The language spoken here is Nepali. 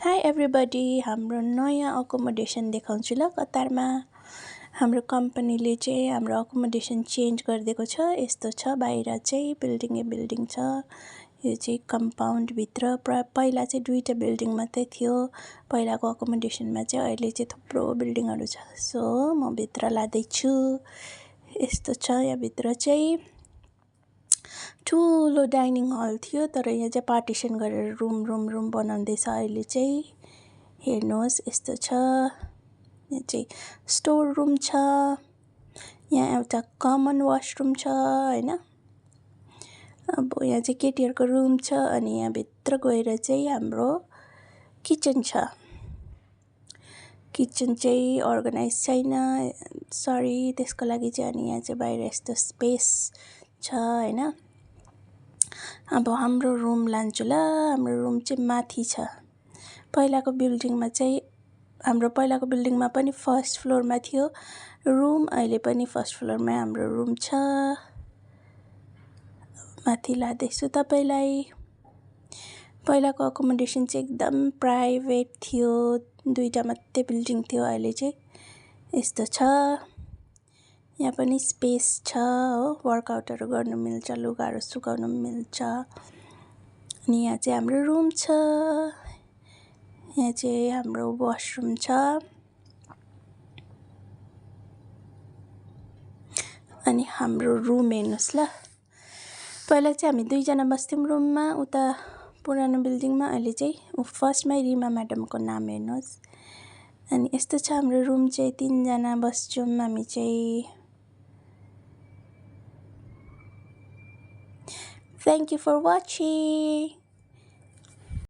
हाई एभ्रिबडी, हाम्रो नयाँ अकोमोडेसन देखाउँछु ल कतारमा। हाम्रो कम्पनीले चाहिँ हाम्रो अकोमोडेसन चेन्ज गरिदिएको छ। यस्तो छ, बाहिर चाहिँ बिल्डिङ छ। यो चाहिँ कम्पाउन्डभित्र पहिला चाहिँ 2टा बिल्डिङ मात्रै थियो। पहिलाको अकोमोडेसनमा चाहिँ अहिले चाहिँ थुप्रो बिल्डिङहरू छ। सो म भित्र लाँदैछु। यस्तो छ, यहाँभित्र चाहिँ ठुलो डाइनिङ हल थियो, तर यहाँ चाहिँ पार्टिसन गरेर रुम बनाउँदैछ अहिले चाहिँ। हेर्नुहोस्, यस्तो छ। यहाँ चाहिँ स्टोर रुम छ। यहाँ एउटा कमन वासरुम छ हैन। अब यहाँ चाहिँ केटीहरूको रुम छ अनि यहाँ भित्र गएर चाहिँ हाम्रो किचन छ। किचन चाहिँ अर्गनाइज छैन, सरी त्यसको लागि चाहिँ। अनि यहाँ चाहिँ बाहिर यस्तो स्पेस छ हैन। अब हाम्रो रुम लान्छु ल। हाम्रो रुम चाहिँ माथि छ। पहिलाको बिल्डिङमा पनि फर्स्ट फ्लोरमा थियो रुम, अहिले पनि फर्स्ट फ्लोरमै हाम्रो रुम छ। माथि लाँदैछु तपाईलाई। पहिलाको अकोमोडेसन चाहिँ एकदम प्राइभेट थियो, 2टा मात्रै बिल्डिङ थियो। अहिले चाहिँ यस्तो छ। यहाँ पनि स्पेस छ हो, वर्कआउटहरू गर्नु मिल्छ, लुगाहरू सुकाउनु मिल्छ। अनि यहाँ चाहिँ हाम्रो रुम छ। यहाँ चाहिँ हाम्रो वासरुम छ। अनि हाम्रो रुम हेर्नुहोस् ल। पहिला चाहिँ हामी 2जना बस्थ्यौँ रुममा, उता पुरानो बिल्डिङमा। अहिले चाहिँ फर्स्टमै रिमा म्याडमको नाम हेर्नुहोस्। अनि यस्तो छ हाम्रो रुम चाहिँ। 3जना बस्छौँ हामी चाहिँ। Thank you for watching.